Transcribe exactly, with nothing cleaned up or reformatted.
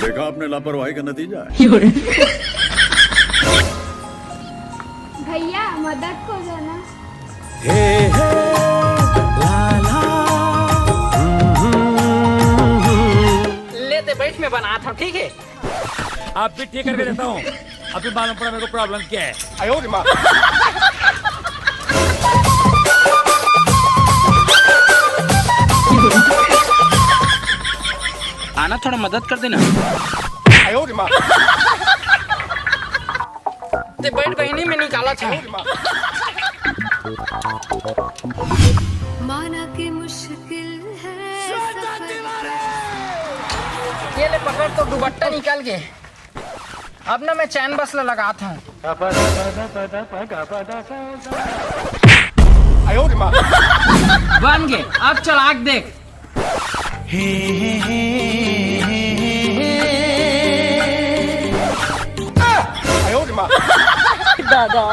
देखा आपने लापरवाही का नतीजा है। भैया, मदद कर दो ना। लेते बैठ में बनात हूँ, ठीक है? आप भी ठीक करके देता हूँ। अभी मालूम पड़ा मेरे को प्रॉब्लम क्या है। आना, थोड़ा मदद कर देना। ते बैठ बहिनी, मैं निकाला था। माना कि मुश्किल है सफर। ये ले पकड़, तो दुपट्टा निकाल के। अब ना मैं चैन बस ला लगात हूँ। बन गए, अब चला के देख। दादा।